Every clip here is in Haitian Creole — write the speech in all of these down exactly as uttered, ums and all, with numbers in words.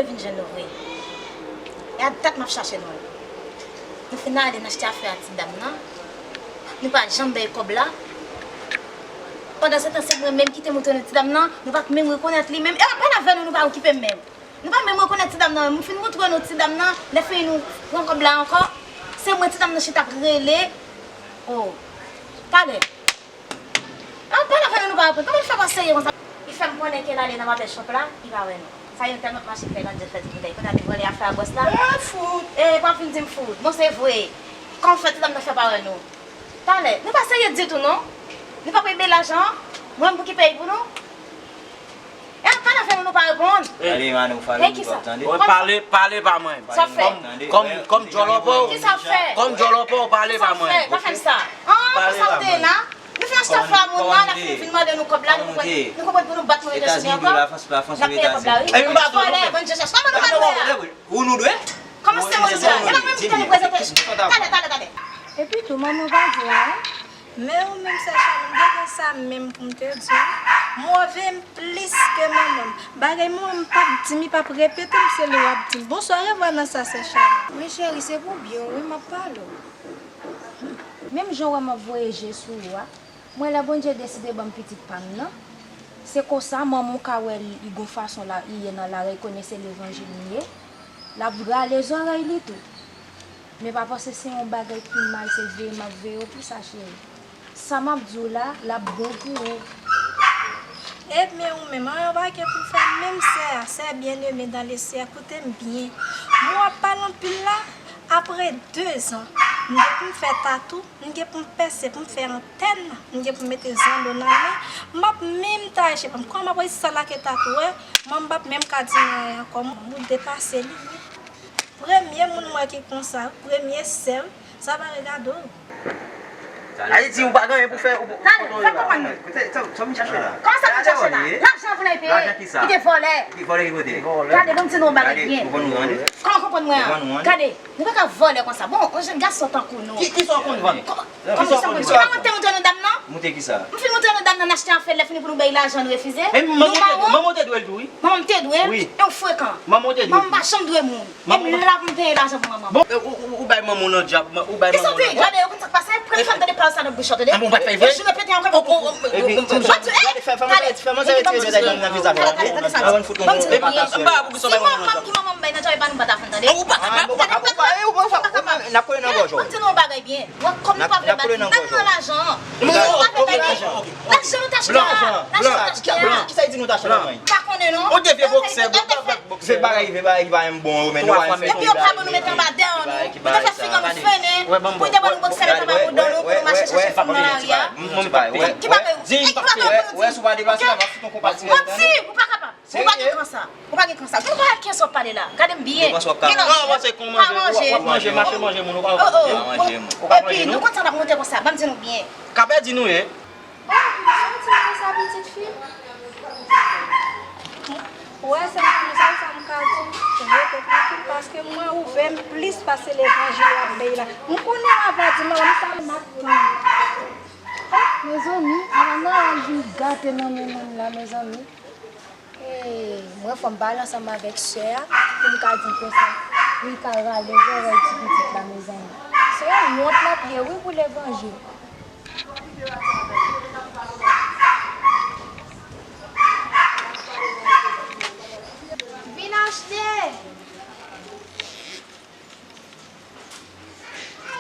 Vin jwenn nou vre. E a dat m ap chache nou. Nou fin ale n achte afè a ti dam nan. Nou pa janm bay kòb la. Pandan se tan, se mwen menm ki te montre nou ti dam nan. Nou pa t menm rekonèt li menm. E pa pale avè nou, nou pa okipe m menm. Nou pa menm rekonèt ti dam nan. M fin montre nou ti dam nan. Lè fini nou pran kòb la ankò, se mwen ti dam nan chita ap rele. Oh. Talè. An pale avè nou, nou pa reponn. Kòman l fè pa serye konsa? Li fè m konnen ke l ale nan barbè shop la, li pa wè nou. Sa yon tèlman mache fè grann jèt fè ti boutèy. Kounye a li vòlè afè a bòs la. E fout! E pa vin di m fout. Bon, se vre. Kòman fè ti dam nan fè pa wè nou? Talè, nou pa serye ditou, non. Nou pa prepare lajan an. Mwen, m pou ki peyi pou nou? E ap pale avè nou, nou pa reponn. Pale, Mano, pale, nou pa tande. Pale, pale pa mwen. Sa fè? Kòm, kòm djòlòpò. Kisa fè? Kòm djòlòpò, pale pa mwen. Sa fè? Pa fè m sa. An, konsa w te ye la. Nou fin achte afè a moun nan, l ap fin vin mande nou kòb la, nou konprann, nou konprann pou nou bat nou rete sou li ankò. N ap peye kòb la, wi. Epi m pa vòlè, bann jèchèch. Kòman nou pa dwe a? Ou nou dwe? Kòman se mwen dwe a? E pa mwen ki te reprezante. Talè, talè, talè. Epi tou, manman pa di la, wi. Men ou menm, sè Chani, m te gen sa menm pou m te di w. M wove m plis ke manman m. Bagay manman m p ap di m, li p ap repete m, se li w ap di m. Bonswa, revwa nan sa, sè Chani. Wi, cheri, se pou byen w, wi, m ap pale w. Menm jan w wè m ap voye je sou ou a, mwen, lè Bondye deside ban m pitit pa m nan, se konsa manman w ka wè li gon fason la, li ye nan larekonesans levanjil li ye, l ap rale zòrèy li tou. Men pa panse se yon bagay ki mal, se veye m ap veye w pou sa, cheri. Sa m ap di w la, l ap bon pou ou. Ebyen, ou menm, anyen w pa gen pou w fè menm, sè a, sè byeneme dan lesye a, koute m byen. Mwen w ap pale anpil la, apre dezan, m gen pou m fè tatou, m gen pou m pèse, pou m fè antèn, m gen pou m mete zanno nan men, m p ap menm taye cheve m. Kòman m ap reyisi sa la ke tatou, wè, mwen m p ap menm ka di nou anyen ankò, m, ou depase li, wi. Premye moun m wè ki konsa, premye sè, sa pa regade w. Ayiti, ou pa gen anyen pou fè, ou, ou Talè, fè konprann nou. Kòman sa vin chache la? Lajan pou n al peye. Lajan ki sa? Ki te vòlè. Ki vòlè ki kote? Gade, ban m di nou yon bagay byen. Ou konn nou tande? Kòman konprann mwen an? Gade, nou pa ka vòlè konsa. Bon, yon jèn gason tankou nou. Ki, ki sa w konn vann? Kòman, kòman sa w konn vann? Ki sa w konn vann? Monte, monte nou dam nan? Monte ki sa? M fin montre nou dam nan, n achte afè l, lè fini pou nou bay lajan, n refize. Nou mawon. Manman w te dwe l tou, wi. Manman m te dwe l? Wi. E w frekan. Manman w te dwe l tou. Manman m pa janm dwe moun. E m la pou m peye lajan pou manman m. Bon, ou, ou, ou bay manman w nan djab, ou bay manman w nan djab. Kisa w te? Gade, ou konn sa k pase? Premye fwa m tande pawòl sa nan bouch ou, tande? Ah bon, ou pa t fè vre? Epi jounen pete an, kòman? Epi, m, m, gade, fè, fè manzè, fè manzè retire medal nan vizaj la. Tande, tande, tande sa. Ban m fout yon, epi, m pa pou ki sa w bay manman w nan djab. Si manman m ki manman m bay nan djab, e pa nou m pa ta fè, tande? Ou pa kapab, ou pa kapab, ou pa kapab. N ap kole nan gòj ou. Ban m di nou yon bagay byen. Mwen, kòm nou pa vle bay nou lajan an. Nou pa vle bay nou. Lajan nou t achte a. Lajan nou t achte a. Kisa l di nou t achte la, mwen? Pa konnen non. Ou te vye boksè, boksè bagay, vye bagay ki pa menm bon yo, men nou pa fè. Epi yo pa ban nou mete anba dèyè nou. Yo te fè figi nou fennen. Pou yo te ban nou boksè mete anba bouda nou, pou nou mache chache fanm nan lari a. Ki bagay ou, ki bagay ou, ki bagay ou di? Manti, ou pa kapab. Ou pa gen kran sa. Ou pa gen kran sa. Ou pa gen kran sa w ap pale la. Gade m byen. Ou panse w ap ka manje? Non, ou panse w ap manje, w ap manje, mache manje moun, ou pa manje moun. Ou pa manje non. Epi, nou konn sa n ap monte konsa, ban m di nou byen. Ka pèdi nou ye. Oh, sa w di konsa, pitit fi? Ou wè, se pou sa, sa m ka di w, rete trankil, paske mwen ouvè m plis pase levanjil w ap bay la. M konnen w ap di m, m sa m ap tann. Mezanmi, Alana al vin gate nan men moun la, mezanmi. Hey, mwen fò m pale ansanm avèk sè a pou m ka di l konsa. Pou l ka rale zòrèy ti pitit la, mezanmi. Se yon wont l ap ye, wi, pou levanjil. Vin achte!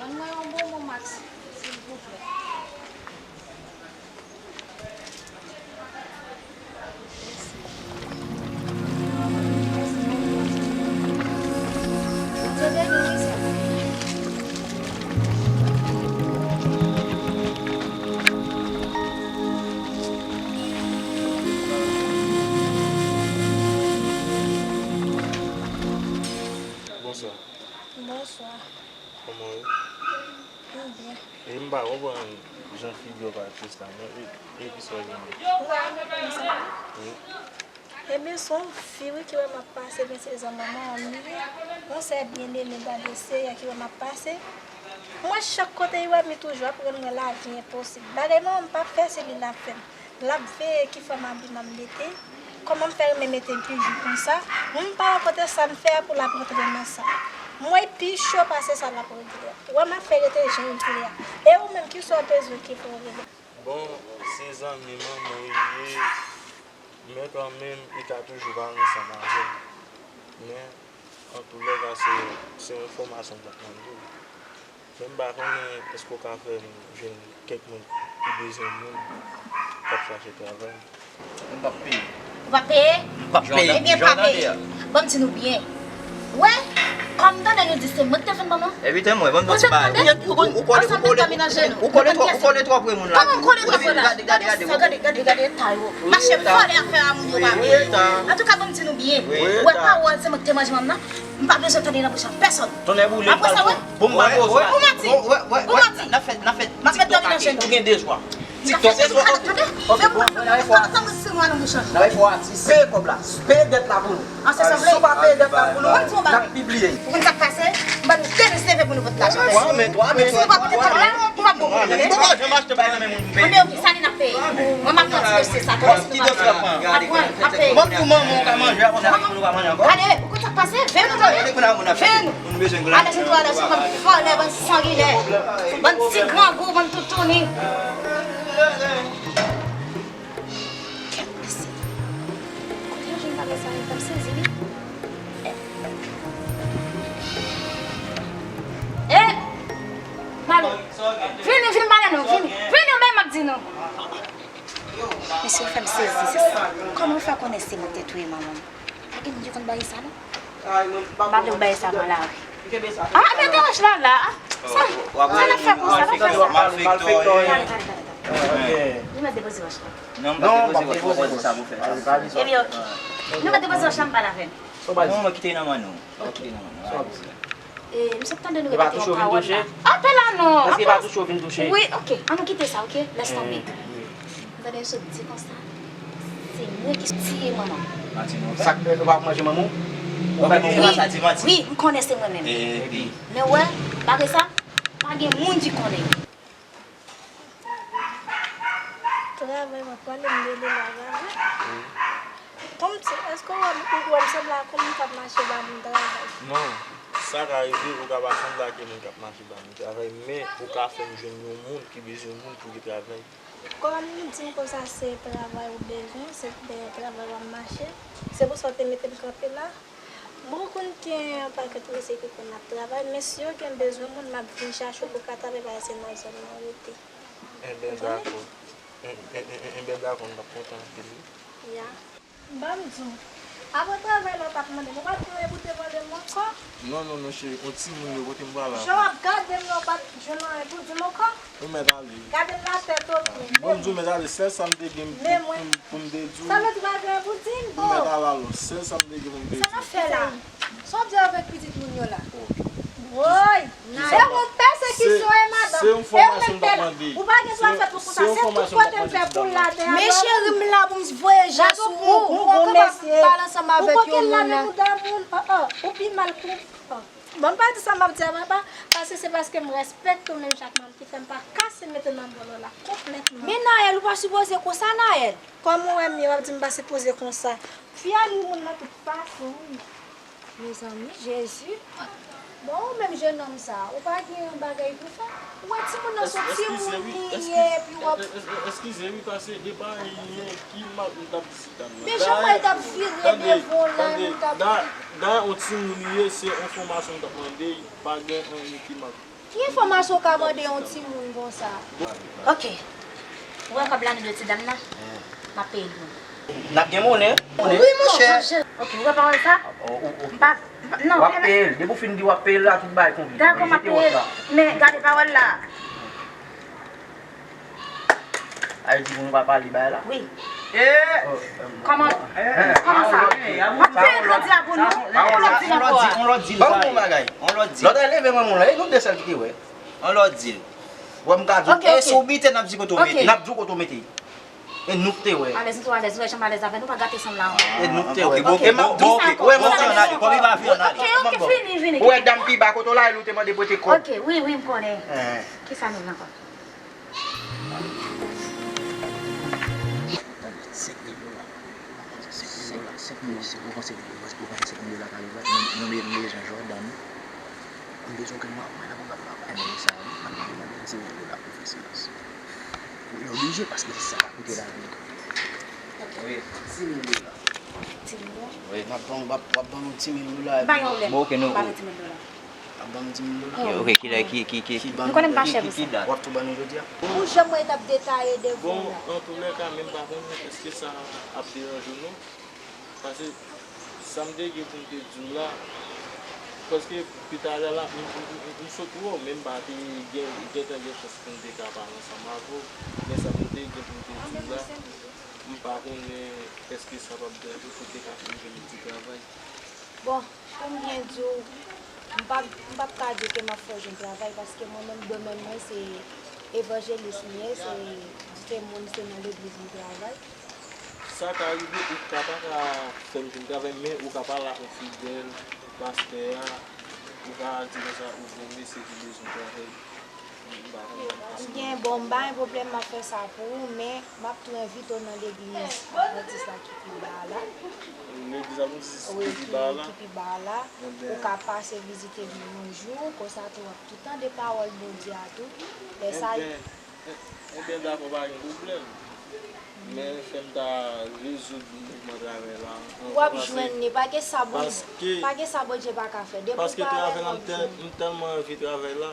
Ban mwen yon bonbon Max, silvouplè. Mèsi. Bondye beni w, wi, sè. Bonswa. Bonswa. Kòman w ye? M byen. E m pa konprann jan figi w pa tris la, non. E, e kisa w gen? Ou pa konprann sa? Wi. Ebyen, se yon fi, wi, ki wè m ap pase, men se zan manman an m ye. Yon sè byeneme dan lesye a ki wè m ap pase. Mwen, chak kote li wè m, li toujou ap rann mwen lavi enposib. Bagay manman m p ap fè, se li l ap fè m. L ap veye ki fòm abi m ap mete. Kòman m fè renmen mete bijou konsa? Moun pa wè kote sa m fè a pou l ap rantre nan sa. M wè l pi cho pase sa l ap regle a. Ou wè m ap fè rete jan l vle a. E ou menm, kisa w bezwen ki fè w regle? Bon, se zanmi manman w li ye, men kanmenm, li ka toujou pale ansanm avè m. Men, antoulèka, se, se yon enfòmasyon m t ap mande w. Men m pa konnen èske w ka fè m jwenn kèk moun ki bezwen moun k ap chache travay. M p ap peye. Ou p ap peye? M p ap peye. Ebyen, pa peye. Ban m di nou byen. Wè, kòm tande nou di se mwen ki te jwenn manman. Evite mwen, ban m di yon ti bagay. Ou kole, ou kole, ou kole twò, ou kole twò pre moun la. Kòman kole twò pre la? Gade, gade, gade, gade eta yo. Mache vòlè afè a moun yo pa peye. Antouka, ban m di nou byen. Wè, pawòl se mwen ki te manje manman nan. M pa bezwen tande nan bouch an pèsòn. Tonnè boule. Apre sa, wè. Bon, m pa poze. Ou manti. Ou manti. N ap fè, n ap fè TikTok ake. Ou gen de chwa. TikTok. Tande. Fè m konn. Fè m konn si mwen nan bouch an. Nan fò atis. Peye kòb la. Peye dèt la pou nou. An se sanble. Si w pa peye dèt la pou nou, n ap pibliye. Ou konn sa k pase? M ban nou de minit leve pou nou pot lajan. Twa men, twa men. Si w pa pote kòb la, ou p ap bon pou mwen. Ou pa janm achte bagay nan men moun. Anben, ok, sa li n ap peye. Mwen, m ap pran ti dosye sa. Ki dosye w ap pran? Ap pran, ap peye. Mwen, pou manman w ka manje, apre sa, pou nou pa manje ankò. Ale, ou konn sa k pase? Veye nou, tande? Veye nou. Veye nou. Alèz nou tou, alèz nou, bann vòlè, bann sanginè, bann ti grangou, bann toutouni. Kèt mesye. Kote yo jwenn bagay sa yo? Fè m sezi, wi. E! Malo. Vini, vini pale nou, vini. Vini, ou menm m ap di nou. Mesye, ou fè m sezi, se sa. Kòman w fè konnen se mwen ki te touye manman m? Pa gen moun ki konn bagay sa, non. M pa vle w bay sa nan lari. Ah, mete wòch la la. Sa, sa n ap fè konsa, n ap fè sa. Malfektè w ye. Gade, gade, gade, gade. Li mèt depoze wòch la. Non, m p ap depoze wòch, m ap depoze sa pou fè sa. Ebyen, ok. Nou mèt depoze wòch la, m pale avè l. Non, mwen kite nan men nou. Mwen kite nan men nou. E, m sot tande nou repete yon pawòl la. Apè la non. Èske pa touche w vin touche? Wi, ok. Ann nou kite sa, ok? Lès tonbe. M tande yo sot di konsa. Se mwen ki tiye manman m. Sa k fè nou pa manje manman w? Ou pa di manti. Wi, m konnen se mwen menm. Men wè, malgre sa, pa gen moun ki konnen. Travay, mwen pale m rele la, la, la. Kòmsi, èske w wè m, ou wè m sanble ak yon moun k ap mache ba moun travay? Non, sa ka rive, ou ka pa sanble ak yon moun k ap mache ba moun travay, men ou ka fè m jwenn yon moun ki bezwen moun pou li travay. Kòm ou di m konsa se travay ou bezwen, se dèyè travay w ap mache, se pou sa w te mete m kanpe la. Bon, ou konn gen yon pakèt mesye ki konn ap travay, men si yo gen bezwen moun, m ap vin chache w pou ka travay, paske se nan zòn nan w rete. Enben, dakò. En, en, en, en, enben, dakò, m t ap kontan anpil, wi. Ya. Ban m di w, apre travay la w t ap mande m, ou pa t gen anyen pou te mande m ankò? Non, non, non, cheri, yon timoun yo kote m pral la. Jan w ap gade m nan, ou pa t jwenn anyen pou di m ankò? Ou mèt ale. Gade m nan tèt, ok. Bon, m di w mèt ale, sèl sa m te gen pou, pou, pou m te di w. Sa vle di w pa gen anyen pou di m? Ou mèt ale alò, sèl sa m te gen pou m te di w. Sa n ap fè la? Sa w ap di avèk pitit moun yo la? Woy! Se yon pèsekisyon, e madanm. E ou menm pè la. Ou pa gen dwa fè twòp konsa. Se tout kote m fè poul la te a. Men cheri m la pou m voye je sou ou. Ou konn pa pale ansanm avèk yon moun la. Ou pi mal pou. Bon, m pa di sa m ap di a papa, paske se paske m respekte w menm jan ak manman m ki fè m pa kase mete nan bòlò la konplètman. Men Naël, ou pa sipoze konsa, Naël. Kòm ou wè m ye, w ap di m pa sipoze konsa. Fi a nou moun nan tout pase, wi. Mezanmi, Jezi. Bon, ou menm jennonm sa, ou pa gen yon bagay pou fè? Ou wè timoun nan se yon timoun li ye, epi w ap. Eskize wi, paske e pa anyen ki mal m t ap di. Men jan mwen t ap vire devan w la, nou t ap. Dayè, yon timoun li ye, se enfòmasyon m t ap mande, pa gen anyen ki mal. Ki enfòmasyon w ka mande yon timoun konsa? Ok. Ou wè kòb la nou dwe ti dam nan? M ap peye l pou nou. N ap gen monnen? Wi, monchè. Ok, ou wè pawòl sa? M pa, m pa, non, w ap peye l. Depi w fin di w ap peye l la, tout bagay konplike. Dakò, m ap peye l. Men gade pawòl la. Ay di pou nou pa pale bay la. Wi. Kòman, kòman sa? W ap peye kredi a pou nou. Ou p ap di m ankò a. On lòt di l. Ban m yon bagay. On lòt di l. Lòt la leve manman w la, e nou de sèl ki te wè. On lòt di l. Wè m ka di w, e si w bite, n ap di kote w mete. N ap di w kote w mete. E nou k te wè. Alèz, nou tou alèz, nou wè jan m alèz avè nou, pa gate san m la ankò. E nou k te wè. Bon, ok, bon, ok. Ou wè manman w ale, kòm li pa vle ann ale. Ok, ok, fini, vini. Ou wè dam pi ba kote w la, e li w te mande prete kòb. Ok, wi, wi, m konnen. Kisa nou vle ankò? Senk mil dola. Senk Dola, senk mil, se, ou panse, ou panse, ou panse senk mil dola ka rive? Nou, nou, nou bezwen Jordan. M bezwen grenn mwen, mwen nan pwogram nan. Ebyen, sa, wi, m ap mande, mande di mil dola pou fè silans. Wi, nou oblije, paske se sa k ap koute lavi. Wi, di mil dola. Di mil dola? Wi, m ap ban, w ap, w ap ban nou di mil dola, epi... Pa gen pwoblèm. Bon, ok, nou... M ba nou di mil dola. W ap ban nou di mil dola? Ok, ki lè, ki, ki, ki, ki ban nou, ki, ki, ki dat? W ap tou ban nou jodi a? Ou janm wè t ap detaye devan la. Bon, antoulèka, men m pa konnen èske sa ap deranje w, non. Paske sa m te gen pou m te di w la, paske pi talè la, m, m, m, m sot wè w, men m pa te gen, gentan gen chans pou m te ka pale ansanm avè w. Men sa m te gen pou m te di w la, m pa konnen èske sa p ap deranje w pou w te ka fin jwenn yon ti travay. Bon, pou m byen di w, m p ap, m p ap ka di ke m ap fè w jwenn travay, paske mwen menm, domèn mwen se evanjelis m ye, se di ke moun se nan legliz m travay. Sa ka rive, ou ka pa ka fè m jwenn travay, men ou ka pale ak yon fidèl, pastè a, ou ka di konsa ou gen yon mesye ki bezwen travay. M pa konnen. Ebyen, bon, m pa gen pwoblèm, m ap fè sa pou ou, men m ap tou envite w nan legliz Advantis la ki pi ba a la. Legliz Advantis ki pi ba a la? Wi, ki pi ba a la. Ou ka pase vizite m yon jou, konsa tou w ap tou tande pawòl Bondye a tou. Lè sa... Ebyen, e-, ebyen, dakò, pa gen pwoblèm. Men fè m ta rezoud mouvman travay la anvan. W ap jwenn li, pa gen sa Bondye, pa gen sa Bondye pa ka fè. Depi w parèt, w ap jwenn li. Paske travay la, m tèl-, m tèlman anvi travay la,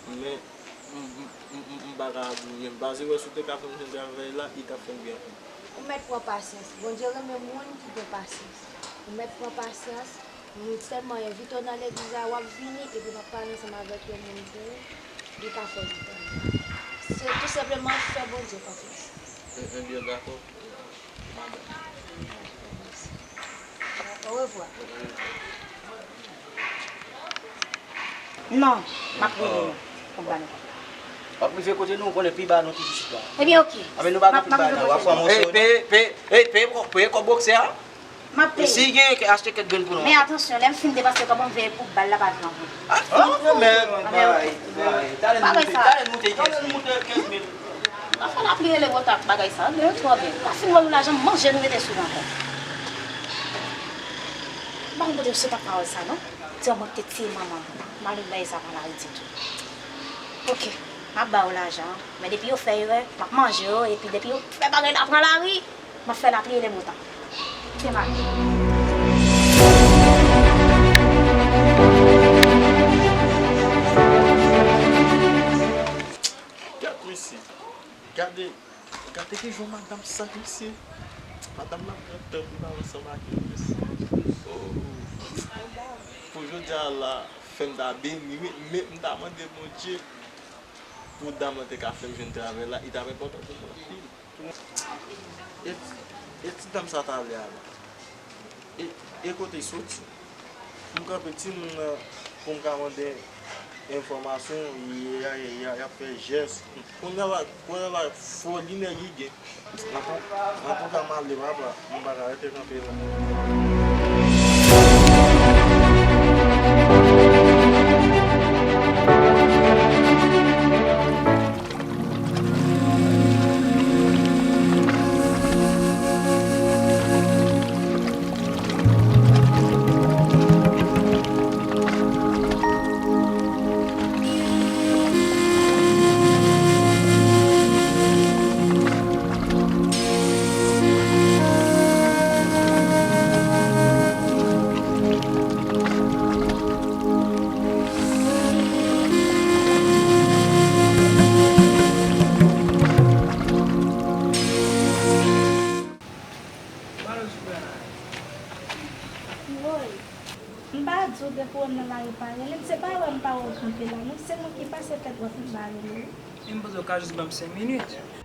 men m, m, m, m, m pa ka di w, men m pa wè si w te ka fè m jwenn travay la, li t ap fè m byen anpil. Ou mèt pran pasyans. Bondye renmen moun ki gen pasyans. Ou mèt pran pasyans. M sèlman envite w nan legliz la, w ap vini, epi m ap pale ansanm avèk yon moun pou ou, li ka fè w jwenn travay. Se tou senpleman fè Bondye konfyans. E, ebyen, dakò, madanm. Orevwa. Non, m ap rive non, pou m ba nou. W ap rive kote nou, ou konnen pi ba nou toujou chita. Ebyen, oke. Anben nou pa gen pi ba non, w ap fè yon moso. Ey, peye, peye, ey, peye kòb, peye kòb bòksè a. M ap peye. E si gen, achte kèk grenn pou nou. Men atansyon, lè m fin depanse kòb mwen, m veye pou bal la pa vin anpil. Ah, kanmenm, bay, bay. Talè n moute, talè n moute kenz mil. Pa fè lapli rele wòt ak bagay sa, anben, twò byen. Pa fin wè nou lajan, manje nou rete sou ankò. M pa konn kote m sot ak pawòl sa, non. Ti manman te tiye manman m. Malere bagay sa pa mari ditou. Oke, m ap ba w lajan an, men depi yo fè erè, m ap manje yo, epi depi yo fè bagay la pran lari, m ap fè lapli e le bo tan. Se mari. Gad mesye, gade, gade ki jan madanm sa mesye. Madanm nan pran tan pou l pale ansanm ak li mesye. Oh. Pou jodi a la, fè m ta beni, wi, men m ta mande Bondye pou dam nan te ka fè m jwenn travay la, li t ap enpòtan pou mwen anpil. E, e ti dam sa talè a la? E, e kote l soti? M kanpe timoun nan pou m ka mande enfòmasyon, y, y, y, y ap fè jès. Kounye a la, kounye a la, foli nèg li gen. Antouka, m ale papa, m pa ka rete kanpe la. Woy, m pa di w gen pwoblèm nan lari pa rele m, se pa wè m pa wè w kanpe la non, se mwen ki pase tèt w ap ba rele wi. Men m panse w ka jis ban m senk minit.